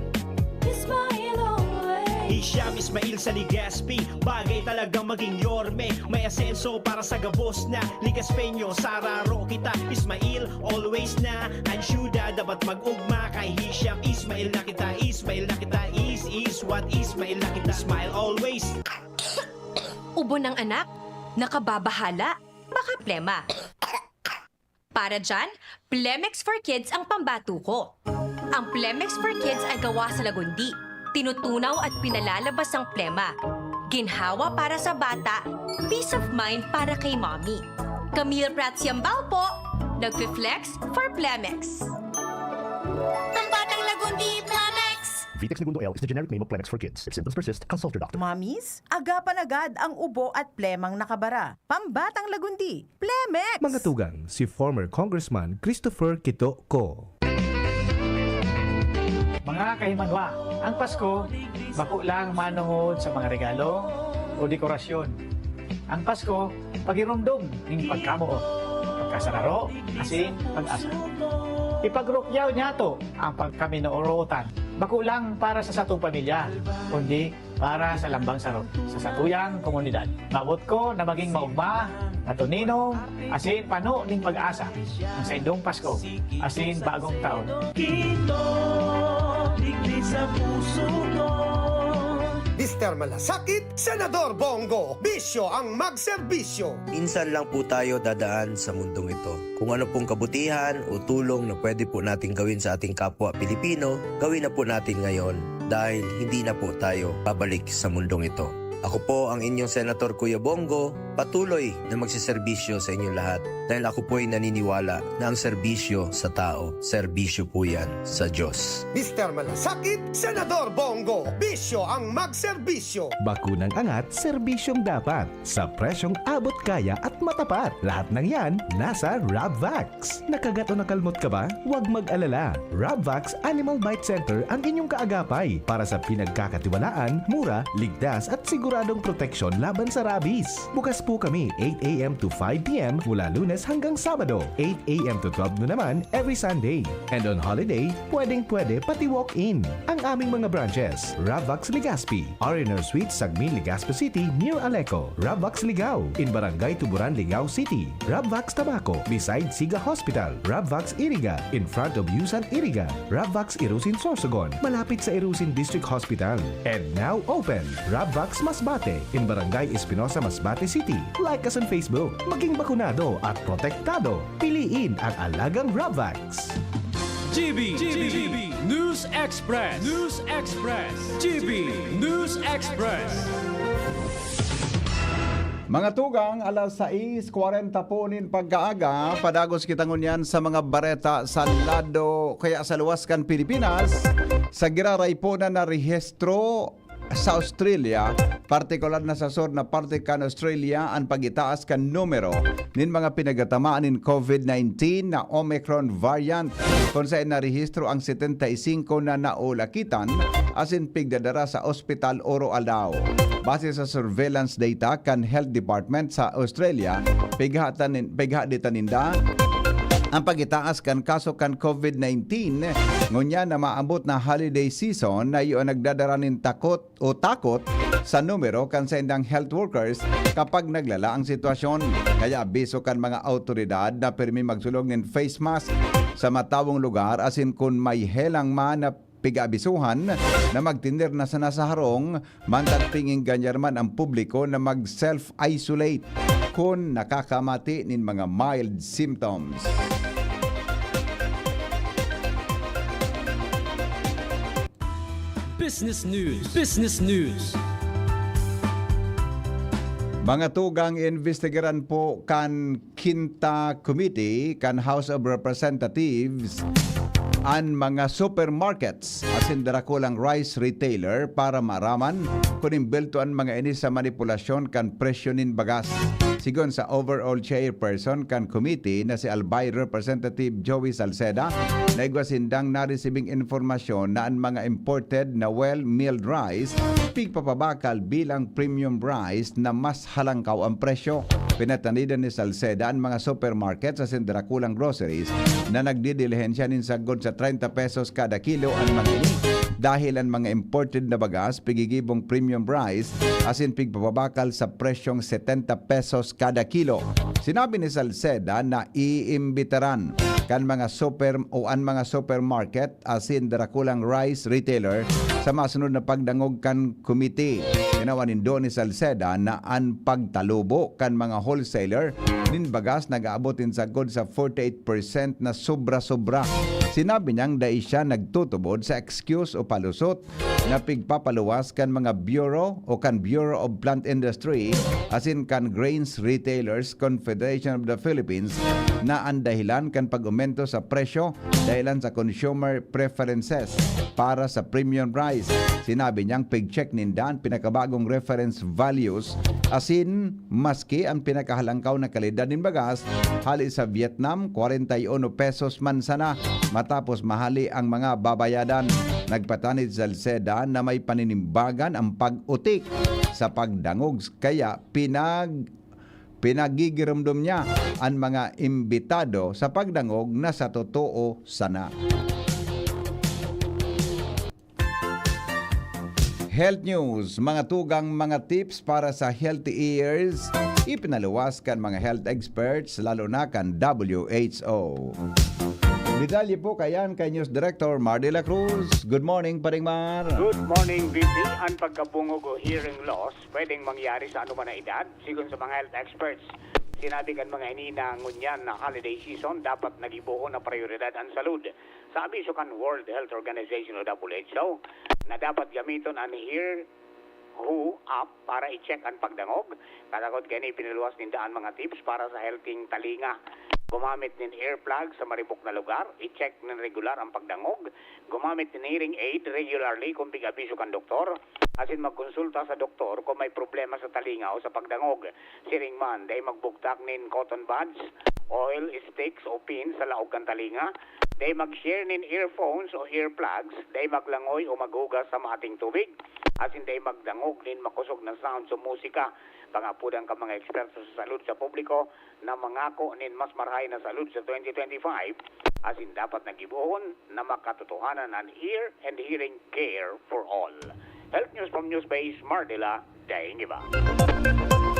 Ismail always. Hisham Ismail sa Legazpi, bagay talagang maging yorme. May asenso para sa gabos na Legazpeño. Sararo kita, Ismail always na. Anshuda, dapat mag-ugma. Kay Hisham Ismail na kita, Ismail na kita. Is, is what Ismail na kita. Smile always. Ubo ng anak, nakababahala, baka plema. Para dyan, Plemex for Kids ang pambato ko. Ang Plemex for Kids ay gawa sa lagundi, tinutunaw at pinalalabas ang plema. Ginhawa para sa bata, peace of mind para kay mommy. Camille Prats Yambao po, nagfi-flex for Plemex. Pambatang lagundi, Plemex! Vitex Negundo L is the generic name of Plemex for Kids. If symptoms persist, consult your doctor. Mommies, agapan agad ang ubo at plemang nakabara. Pambatang lagundi, Plemex! Mga tugang, si former Congressman Christopher Quito Co. Mga kahimanwa, ang Pasko, bako lang manongod sa mga regalo o dekorasyon. Ang Pasko, pagiromdom ning pagkamoot, pagkasararo, asin pag-asa. Ipagrukyaw niyato ang pagkaminoorotan, bako lang para sa satong pamilya, kundi para sa lambang saro, sa satuyang komunidad. Mabot ko na maging maugma, matuninom, asin pano ning pag-asa ang saindong Pasko asin Bagong Taon. Kito, digdi sa puso ko. Mister Malasakit, Senador Bongo, bisyo ang magserbisyo. Minsan lang po tayo dadaan sa mundong ito. Kung ano pong kabutihan o tulong na pwede po nating gawin sa ating kapwa Pilipino, gawin na po natin ngayon dahil hindi na po tayo babalik sa mundong ito. Ako po ang inyong Senator Kuya Bongo, patuloy na magseserbisyo sa inyong lahat dahil ako po'y naniniwala na ang serbisyo sa tao, serbisyo po yan sa Diyos. Mister Malasakit, Senador Bongo, bisyo ang magserbisyo. Bakunang angat, serbisyong dapat, sa presyong abot kaya at matapat. Lahat ng yan, nasa Rabvax. Nakagat o nakalmot ka ba? Huwag mag-alala. Rabvax Animal Bite Center ang inyong kaagapay para sa pinagkakatiwalaan, mura, ligtas at siguradong proteksyon laban sa rabies. Bukas po kami eight a m to five p m mula Lunes hanggang Sabado, eight a m to twelve noon naman every Sunday. And on holiday, pwedeng-pwede pati walk-in. Ang aming mga branches, Ravvax Legazpi, R and R Suite, Sagmin, Legazpi City, near Aleco, Ravvax Ligao, in Barangay Tuburan, Ligao City, Ravvax Tabaco, beside Siga Hospital, Ravvax Iriga, in front of Yusan Iriga, Ravvax Irusin Sorsogon, malapit sa Irusin District Hospital. And now open, Ravvax Masbate, in Barangay Espinosa, Masbate City. Like us on Facebook. Maging bakunado at protektado. Piliin ang alagang Ravvax. G B, G B, News Express, News Express, G B, News Express. Mga tugang, alas sais kwarenta po nin pagkaaga, padagos kita ngunyan sa mga bareta sa lado, kaya sa luwas kan Pilipinas, sa giraray po na narehistro sa Australia, partikular na sa sur na parte kan Australia, an pagitaas kan numero nin mga pinagatamaan nin COVID nineteen na Omicron variant, kun saen narehistro ang setenta y cinco na naulakitan asin pigdadara sa ospital oro-aldaw. Base sa surveillance data kan Health Department sa Australia, pigha tanin-, pigha dita ninda ang pagitaas kan kaso kan COVID nineteen, ngunyan na maabot na holiday season na iyo ang nagdadara nin takot o takot sa numero kan saindang health workers kapag naglala ang sitwasyon. Kaya abiso kan mga awtoridad na pirmi magsulog nin face mask sa matawong lugar asin kun may helang man na pig-aabisuhan na magtener na sana sa harong, mantang pinginganyar man ang publiko na mag-self-isolate kun nakakamati nin mga mild symptoms. Business News. Business News. Mga tugang, imbestigaran po kan Quinta Committee kan House of Representatives an mga supermarkets asin darakulang rice retailer para maaraman kun imbelto an mga ini sa manipulasyon kan presyo nin bagas. Sigon sa overall chairperson kan committee na si Albay Representative Joey Salceda, naigwa sindang naresibing impormasyon na an mga imported na well-milled rice pigpapabakal bilang premium rice na mas halangkaw ang presyo. Pinatanidan ni Salceda an mga supermarkets asin darakulang groceries na nagdidilihensya nin sagkod sa treinta pesos kada kilo an mga ini, dahil an mga imported na bagas pigigibong premium rice asin pigpapabakal sa presyong setenta pesos kada kilo. Sinabi ni Salceda na iimbitaran kan mga super o an mga supermarket asin darakulang rice retailer sa masunod na pagdangog kan komite. Tinawan nindo ni Salceda na an pagtalubo kan mga wholesaler nin bagas nag-aabot nin sagkod sa forty-eight percent na sobra-sobra. Sinabi niyang dai siya nagtutubod sa excuse o palusot na pigpapaluwas kan mga Bureau o kan Bureau of Plant Industry asin kan Grains Retailers Confederation of the Philippines na an dahilan kan pag-omento sa presyo dahilan sa consumer preferences para sa premium rice. Sinabi niyang pig-check ninda an pinakabagong reference values asin maski an pinakahalangkaw na kalidad nin bagas hali sa Vietnam, kwarenta y uno pesos man sana matapos mahali ang mga babayadan. Nagpatanid si Salceda na may paninimbagan ang pag-utik sa pagdangog kaya pinag pinagigiromdom niya an mga imbitado sa pagdangog na sa totoo sana. Health News, mga tugang, mga tips para sa healthy ears, ipinaluwas kan mga health experts, lalo na kan W H O. Detalye po kayan kay News Director Mar de la Cruz. Good morning, Paring Mar. Good morning, V P. Ang pagkabungog o hearing loss pwedeng mangyari sa anuman na edad. Sigon sa mga health experts, sinabi kan mga ini na ngunyan na holiday season dapat nagibohon na prioridad ang salud. Sa abiso kan World Health Organization o W H O, na dapat gamiton an Hear Who app para i-check an pagdangog. Kasakod kaini, pinaluwas ninda an mga tips para sa healthy talinga. Gumamit nin earplug sa maribok na lugar, i-check nin regular ang pagdangog, gumamit nin hearing aid regularly kung pig-abiso kan doktor, asin magkonsulta sa doktor kung may problema sa talinga o sa pagdangog. Siring man, dai magbugtak nin cotton buds, oil sticks o pins sa laog kan talinga. Dai mag-share nin earphones o earplugs, dai maglangoy o maghugas sa mating tubig, asin dai magdangog nin makosog na sound sa musika. Pangapodan kan mga eksperto sa salud sa publiko na mangako nin mas marahay na salud sa twenty twenty-five, asin dapat na gibohon na makatotohanan an ear and hearing care for all. Health News from Newspace, Mardela, Daing Iba.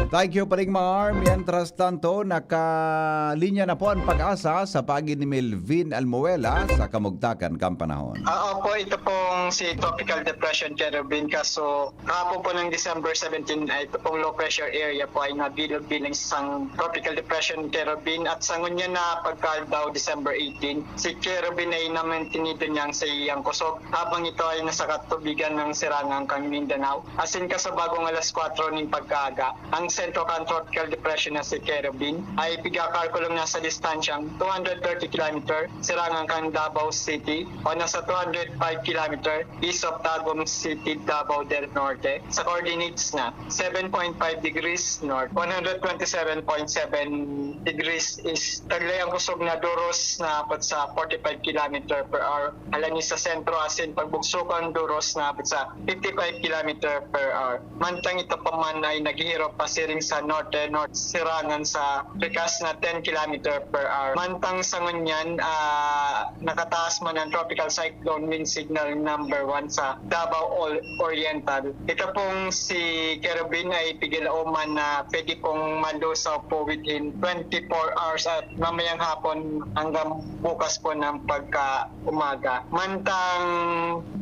Thank you, Paring Mar. Mientras tanto, nakalinya na po ang Pag-asa sa paagi ni Melvin Almuela sa kamugtakan kan panahon. Ah, opo, ito pong si Tropical Depression Cherubin. Kaso, kahapon po ng December seventeen, ay ito pong low pressure area po ay nabilog bilang isang Tropical Depression Cherubin. At sa ngunyan na pagkaaldaw, December eighteen, si Cherubin ay namantinido niyang sa iyang kusog habang ito ay nasa katubigan ng sirangan kan Mindanao. Asin kasabagong alas kwatro nin pagkaaga, ang sentro kan Tropical Depression na si Cherubin ay pigakalkulong na sa distansyang two hundred thirty kilometer, sirangan kan Davao City, o nasa two hundred five kilometer east of Tagum City, Davao del Norte, sa coordinates na seven point five degrees north, one hundred twenty-seven point seven degrees east. Taglay ang kusog na duros na apat sa forty-five kilometer per hour. Halani sa sentro asin pagbugsokan duros na apat sa fifty-five kilometer per hour. Mantang ito pa man ay naghihirop pasiring sa norte-north sirangan sa rikas na ten kilometer per hour. Mantang sa ngunyan, ah, nakataas man ang Tropical Cyclone Wind Signal number one sa Davao Ol-, Oriental. Ito pong si Cherubin ay pigilaoman na pwede pong malusaw po within twenty-four hours at mamayang hapon hanggang bukas po ng pagka umaga. Mantang,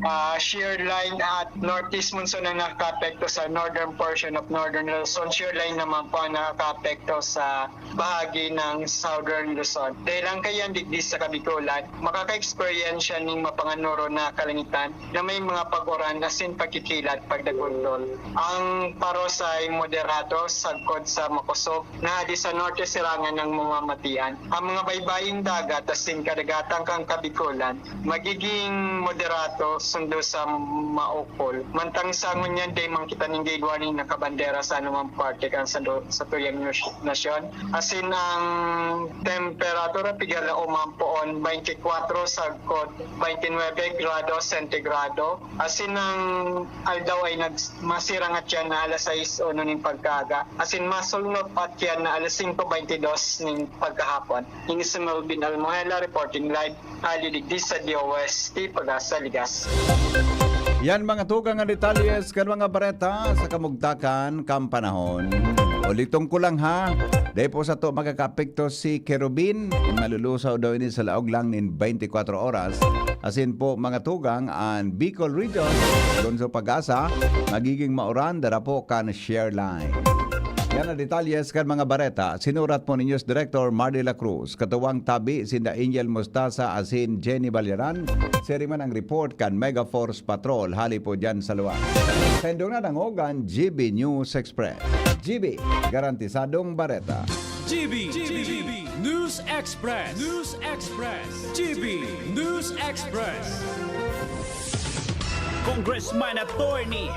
ah, shear line at northeast monsoon ang nakakaapekto sa northern portion of northern Luzon. Shear line naman po ang nakakaapekto sa bahagi ng southern Luzon. Dahil ang kayan digdi sa Kabikulan, makaka-experience siya ning mapanganoro na kalangitan na may mga pag-uran asin pagkikilat pagdagundol. Ang paros ay moderato sagkod sa makosog na hadi sa norte sirangan ng mamamatian. Ang mga baybaying dagat asin kadagatan kan Kabikulan magiging moderato sundo sa maukol. Mantang sa ngunyan, dai man kita ning igwa nin nakabandera sa anumang parte kan sa, sa tuyang nas-, nasyon. Asin ang temperatura, pigalaom man poon, twenty-four sagkod, twenty-nine grado sentigrado. Asin ang aldaw ay nag-, masirang at yan na alas sais o nin pagkaaga. Asin masulnop at yan na alas singko beintidos nin pagkahapon. Ini si Melvin Almohela reporting live, hali digdi sa D O S T Pag-asa, Ligas. Yan mga tugang ang detalye kan mga bareta sa kamugtakan kan panahon. Uliton ko lang ha, dai po sato makakaapekto si Kerubin, malulusaw daw ini sa laog lang nin twenty-four oras. Asin po mga tugang, an Bicol Region, Alonso Pag-asa, magiging mauran, dara po kan share line. Yan ang detalye kan mga bareta. Sinurat po ni News Director Mar de la Cruz, katuwang tabi sinda Angel Mostaza asin Jenny Balyaran. Siring man ang report kan Mega Force Patrol, hali po dyan sa luwas. Sa indong nadangog an G B News Express. G B, garantisadong bareta. G B, G B, News Express, News Express, G B News Express. Congressman Attorney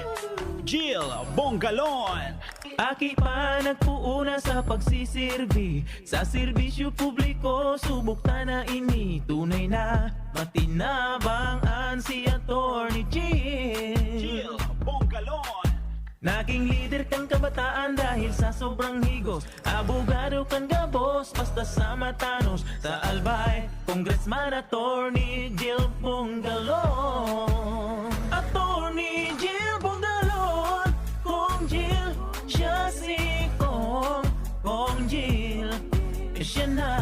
Jill Bongalon. Aki pa nagpuuna sa pagsisirbi sa serbisyo publiko, subok ta na ini. Tunay na matinabang an si Attorney Jill. Jill Bongalon. Naging lider kan kabataan dahil sa sobrang higos. Abogado kan gabos, basta sa matanos. Sa Albay, Congressman Attorney Jill Bongalon. Attorney Jill Bongalon, Kong Jill, siya si Kong, Kong Jill, siya na,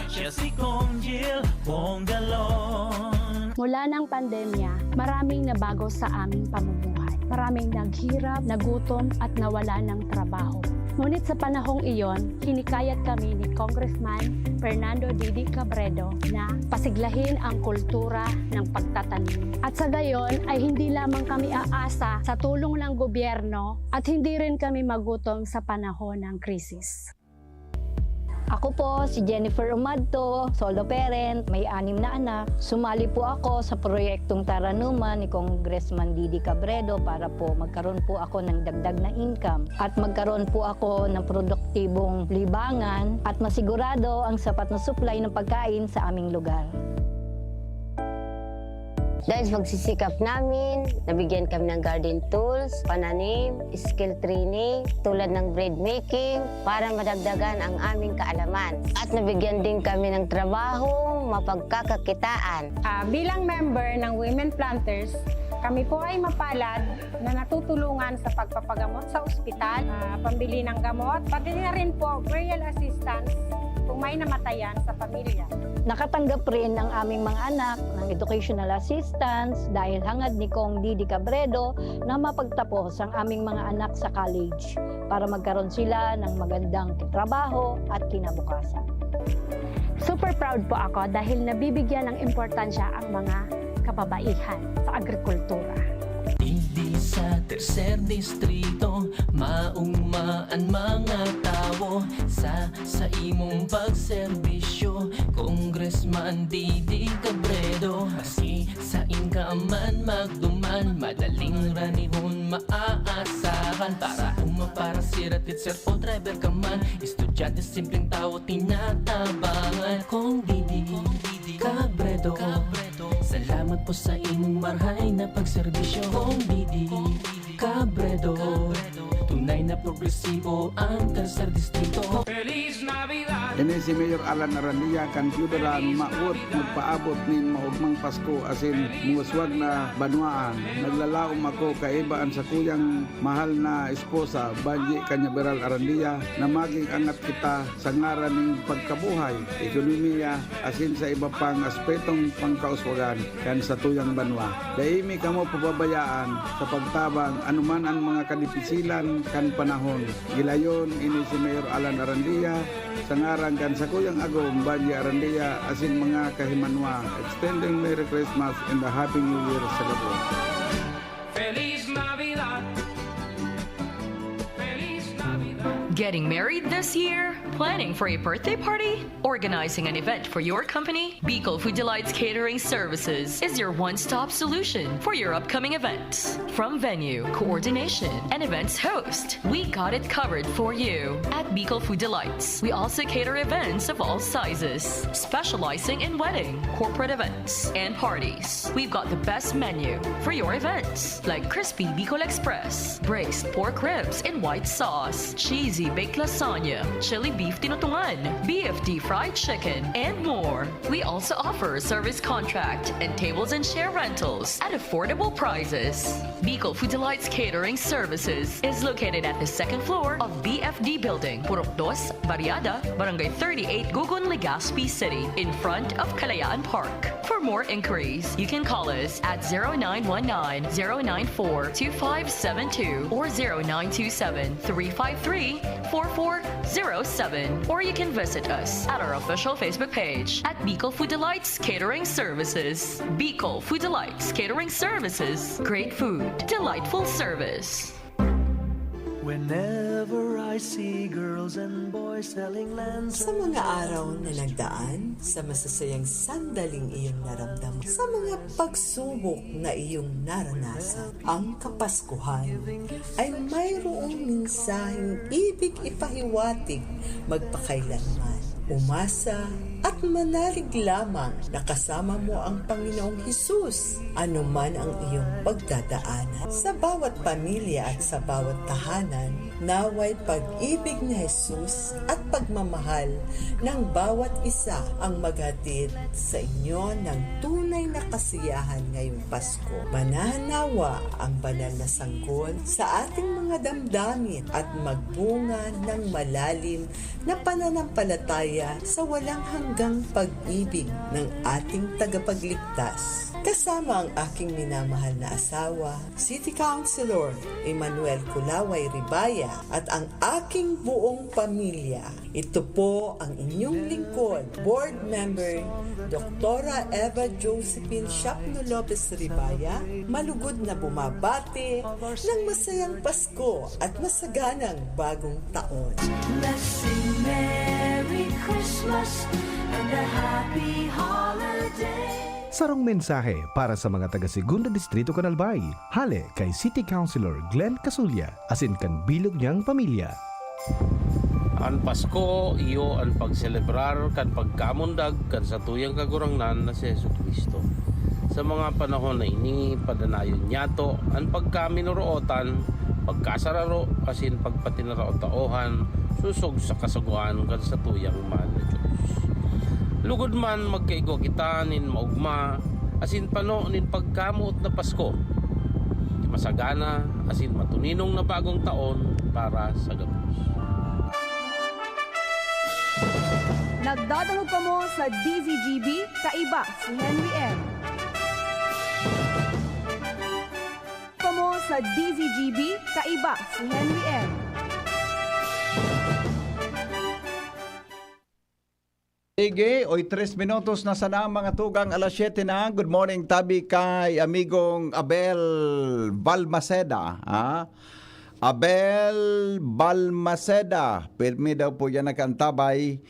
siya si Kong Jill Bongalon. Mula ng pandemya, maraming nabago sa aming pamumuhay. Maraming naghirap, nagutom, at nawala ng trabaho. Ngunit sa panahong iyon, hinikayat kami ni Congressman Fernando Didi Cabredo na pasiglahin ang kultura ng pagtatanim. At sa gayon ay hindi lamang kami aasa sa tulong ng gobyerno at hindi rin kami magutom sa panahon ng krisis. Ako po si Jennifer Umadto, solo parent, may anim na anak. Sumali po ako sa proyektong Taranuman ni Congressman Didi Cabredo para po magkaroon po ako ng dagdag na income at magkaroon po ako ng produktibong libangan at masigurado ang sapat na supply ng pagkain sa aming lugar. Dahil sa pagsisikap namin, nabigyan kami ng garden tools, pananim, skill training, tulad ng bread making, para madagdagan ang aming kaalaman. At nabigyan din kami ng trabaho, mapagkakakitaan. Ah, bilang member ng Women Planters, kami po ay mapalad na natutulungan sa pagpapagamot sa ospital, ah, pambili ng gamot, pati na rin po burial assistance kung may namatayan sa pamilya. Nakatanggap rin ang aming mga anak ng educational assistance dahil hangad ni Cong Didi Cabredo na mapagtapos ang aming mga anak sa college para magkaroon sila ng magandang trabaho at kinabukasan. Super proud po ako dahil nabibigyan ng importansya ang mga kababaihan sa agrikultura. Digdi sa tercer distrito, mauma an mga tawo sa sa imong pagserbisyo, Congressman Didi Cabredo. Maski sain ka man magduman, madaling ranihon maaasahan. Para uma, para sira, teacher o driver ka man, estudyante, simpleng tawo, tinatabangan. Cong Didi Cabredo, salamat po sa imong marhay na pagserbisyo. Cong Didi Cabredo, tunay na progresibo ang Tercer Distrito. Ini si Mayor Alan Arandia kan Federal, maot magpaabot nin maogmang Pasko asin muwaswag na banwaan. Naglalaom ako kaiba an sakuyang mahal na esposa, Banji Cañaveral Arandia, na maging angat kita sa ngaran nin pagkabuhay, ekonomiya, asin sa iba pang aspetong pangkauswagan kan satuyang banwa. Dai mi kamo pababayaan sa pagtabang anuman an mga kadipisilan kan panahon. Gilayon ini si Mayor Alan Arandia, sa ngaran kan sakuyang agom, Banji Arandia, asin mga kahimanwa, extending Merry Christmas and a Happy New Year sa gabos. Getting married this year? Planning for a birthday party? Organizing an event for your company? Bicol Food Delights Catering Services is your one-stop solution for your upcoming events. From venue, coordination, and events host, we got it covered for you. At Bicol Food Delights, we also cater events of all sizes, specializing in wedding, corporate events, and parties. We've got the best menu for your events, like crispy Bicol Express, braised pork ribs in white sauce, cheesy baked lasagna, chili beef tinutungan, B F D fried chicken, and more. We also offer service contract and tables and chair rentals at affordable prices. Bicol Food Delights Catering Services is located at the second floor of B F D Building, Purok Dos, Barriada, Barangay thirty-eight, Gugun, Legazpi City, in front of Kalayaan Park. For more inquiries, you can call us at zero nine one nine, zero nine four, two five seven two or zero nine two seven, three five three, four four zero seven, or you can visit us at our official Facebook page at Bicol Food Delights Catering Services. Bicol Food Delights Catering Services. Great food, delightful service. Whenever I see girls and boys selling lanterns. Sa mga araw na nagdaan, sa masasayang sandaling iyong naramdaman, sa mga pagsubok na iyong naranasan, ang Kapaskuhan ay mayroong mensaheng ibig ipahiwatig magpakailanman. Umasa at manalig lamang na kasama mo ang Panginoong Hesus, anuman ang iyong pagdadaanan. Sa bawat pamilya at sa bawat tahanan, naway pag-ibig ni Jesus at pagmamahal ng bawat isa ang maghatid sa inyo ng tunay na kasiyahan ngayong Pasko. Manahan nawa ang banal na sanggol sa ating mga damdamin at magbunga ng malalim na pananampalataya sa walang hanggang pag-ibig ng ating tagapagligtas. Kasama ang aking minamahal na asawa, City Councilor Emmanuel Kulaway Ribaya, at ang aking buong pamilya. Ito po ang inyong lingkod, Board Member, Doktora Eva Josephine Shapno Lopez Ribaya, malugod na bumabati ng masayang Pasko at masaganang Bagong Taon. Let's sing Merry Christmas and a Happy Holiday. Sarong mensahe para sa mga taga Segundo Distrito kan Albay, hale kay City Councilor Glenn Casulla asin kan bilog niyang pamilya. An Pasko iyo an pagselebrar kan pagkamundag kan satuyang Kagurangnan na si Jesu-Cristo. Sa mga panahon na ini, padanayon niyato an pagkaminorootan, pagkasararo, asin pagpatinarao-taohan sosog sa kasugoan kan satuyang mahal na Dios. Lugod man, magkaigwa kita nin maogma asin pano nin pagkamoot na Pasko, masagana asin matuninong na bagong taon para sa gabos. Nagdadangog kamo sa D Z G B, kaiba si Henry M. Kamo sa D Z G B, kaiba si Henry M. Sige, oy, tres minutos na sana ang mga tugang alas siyete na. Good morning, tabi kay amigong Abel Balmaceda. Ha? Abel Balmaceda, pirmi daw po yan nakaantabay.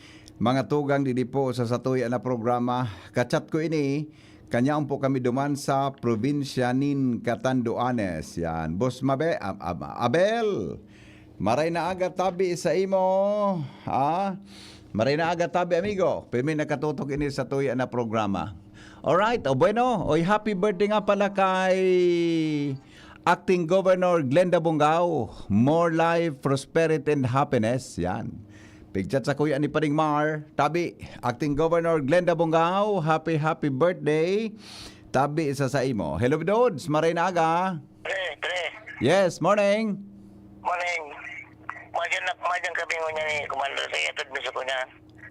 Mga tugang didi po sa satuya na programa. Kachat ko ini, kanyaon po kami duman sa probinsya nin Catanduanes. Yan. Boss Mabe, Ab- Ab- Abel, maray na aga tabi sa imo. Ha? Maray na aga tabi, amigo. Pirmi nakatutok ini sa tuya na programa. Alright, o bueno, oy, happy birthday nga pala kay Acting Governor Glenda Bongao. More life, prosperity, and happiness. Yan. Pigchat sa kuya ni Paring Mar. Tabi, Acting Governor Glenda Bongao, happy, happy birthday. Tabi sa sa imo. Hello, Dods. Maray na aga. Pre, pre. Yes, morning. Morning. Madyan na, madyan kami ngunyan ni Commander sa iyatod mi sa kunya.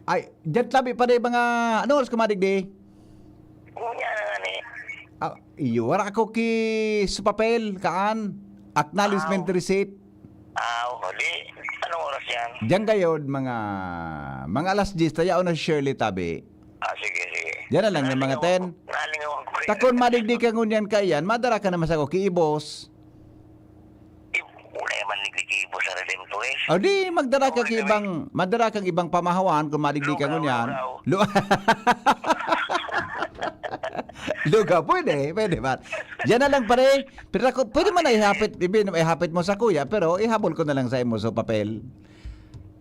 Ay, dyan tabi pa rin mga, ano oras kumadigdi? Ngunyan na nga ni. Ah, iyo, wala ako ki sa papel, kaan? Acknowledgement Ah, receipt. Ah, di. Anong oras yan? Diyan gayod, mga, mga alas diyes, tayaon na si Shirley tabi. Ah, sige, sige. Yan na lang ng mga ten. Nalingawan ko. Takon madigdi ka ngunyan kaiyan, madara ka naman sa ko, kiibos. Wala man nagkikibo sa Redemptor eh. O di, magdara ka ki ibang, magdara kang ibang pamahawan kung madigdi ka ngunyan. Lu- Lugaw, pwede, pwede ba? Yan na lang pare. Pero ako, pwede man na ihapit, ibin, ihapit mo sa kuya, pero ihabol ko na lang sa imo sa papel.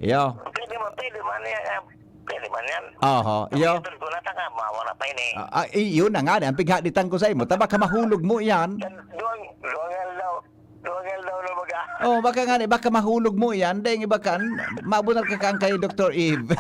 Iyo. Pwede man, pwede man yan. Pwede man yan. Oho, iyo. Ito ko na taka, mawala pa yun eh. Ah, ah, iyo na nga, ang pighaditan ko sa imo. Taba ka mahulog mo yan. Duwang, duwang aldaw. Duwang aldaw na baga. Oh, baka nga ni, baka mahulog mo yan. Dahil iba kan, mabunar ka kan kay Doktor Eve.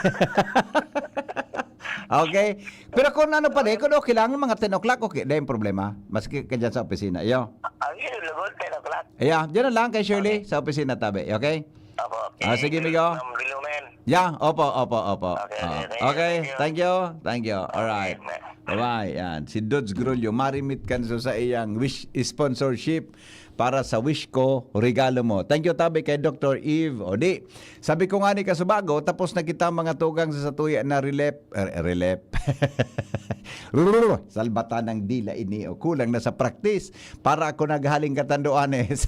Okay? Pero kung ano pa, di, kung okay lang, mga ten o'clock, okay. Dahil problema. Maski ka dyan sa opisina. Iyo. Ang yun, lugod, ten o'clock. Iya, dyan na lang kay Shirley, sa opisina tabi. Okay? Opo, okay. Ah, sige, amigo. Ma'am Bilumen. Yeah, opo, opo, opo. Okay, Ah, okay, okay, thank you. Thank you. Thank you. All right. Okay, Bye-bye. Yan. Si Dudes Grulio, marimit kan so sa iyang wish sponsorship para sa wish ko, regalo mo. Thank you, tabi kay Doktor Eve. O di, sabi ko nga ni Kasubago, tapos na kita mga tugang sa satuya na relep, er, relep. Salbatan ng dila ini. O, kulang na sa practice. Para ako naghaling Katanduanes.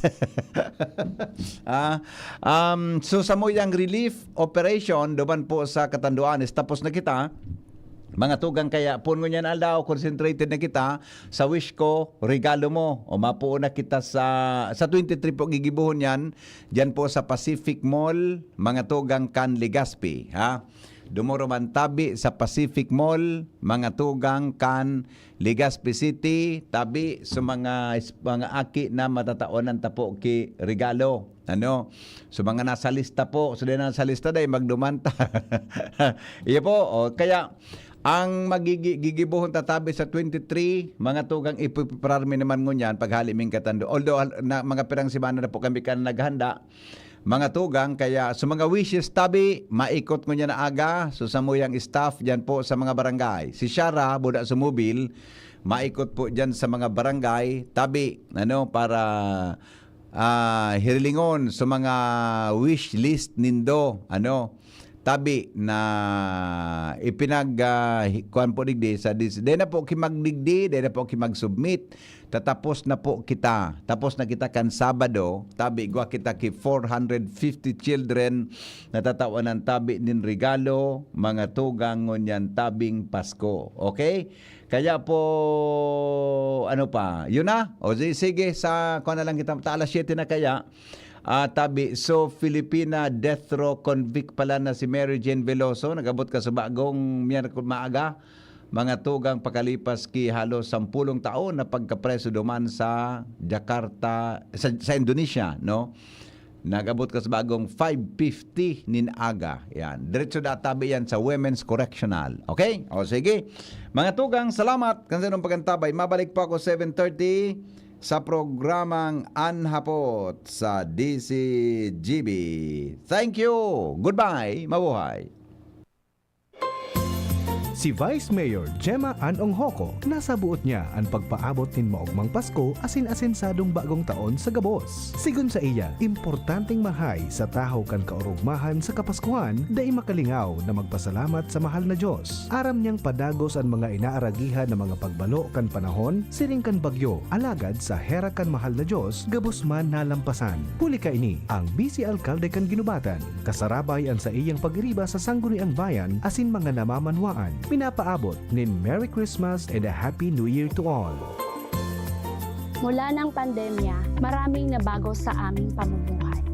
Ah, um, so, sa muyang relief operation, duman po sa Katanduanes, tapos na kita. Mga tugang kaya, pun ngunyan aldaw, concentrated na kita sa wish ko, regalo mo. O mapuo na kita sa, sa twenty-three po, gigibuhon yan. Diyan po sa Pacific Mall, mga tugang kan Legazpi, ha? Dumuro man tabi sa Pacific Mall, mga tugang kan Legazpi City, tabi sa mga, mga aki na matataonan ta po ki regalo. Ano? So, mga nasa lista po. So, di nasa lista, dahil magduman ta. Iyo po. O, kaya, ang magigi-, gigibuhon tatabi sa twenty-three, mga tugang ipiprarmi naman ngunyan, paghali ming katando. Although, al-, na, mga pirang semana na po kami kan naghanda, mga tugang, kaya sa mga wishes tabi, maikot ngunyan na aga, so samuyang staff dyan po sa mga barangay. Si Shara, Buda Sumubil, maikot po dyan sa mga barangay, tabi, ano, para ah, hirilingon sa mga wish list nindo, ano, tabi na ipinag, ah, hi-, kuwan po digdi sa dis-, dahil na po kimagdigdi, dahil na po kimag-submit. Tatapos na po kita. Tapos na kita kan Sabado, tabi, gwa kita ki four hundred fifty children na tatawan ng tabi nin regalo, mga tugang ngunyan tabing Pasko. Okay? Kaya po, ano pa, yun na. O si-, sige, sa, kuha na lang kita, ta alas siyete na kaya. Ah, tabi, so Filipina death row convict pala na si Mary Jane Veloso, nag-abot ka sa bagong Miyerkules maaga. mga tugang, pakalipas ki halos sampulong taon na pagkapreso duman sa Jakarta, sa, sa Indonesia, no? Nag-abot ka sa bagong five fifty nin aga. Yan. Diretso da tabi yan sa Women's Correctional. Okay? O sige. Mga tugang, salamat kan sa inyong pag-antabay. Mabalik po ako seven thirty sa programang An Hapot sa D C G B. Thank you. Goodbye. Mabuhay. Si Vice Mayor Gemma Ann Onghoco, nasaboot niya an pagpaabot nin maogmang Pasko asin asensadong bagong taon sa gabos. Sigon saiya, importanteng mahay sa tahaw kan kaorogmahan sa Kapaskuhan, dai makalingaw na magpasalamat sa mahal na Dios. Aram niyang padagos an mga inaaragihan na mga pagbalo kan panahon, siring kan bagyo, alagad sa hera kan mahal na Dios, gabos man nalampasan. Huli kaini, ang Vice Alkalde kan Guinobatan, kasarabay an saiyang pag-iriba sa Sangguniang Bayan asin mga namamanwaan, pinapaabot nin Merry Christmas and a Happy New Year to all. Mula ng pandemya, maraming nabago sa aming pamumuhay.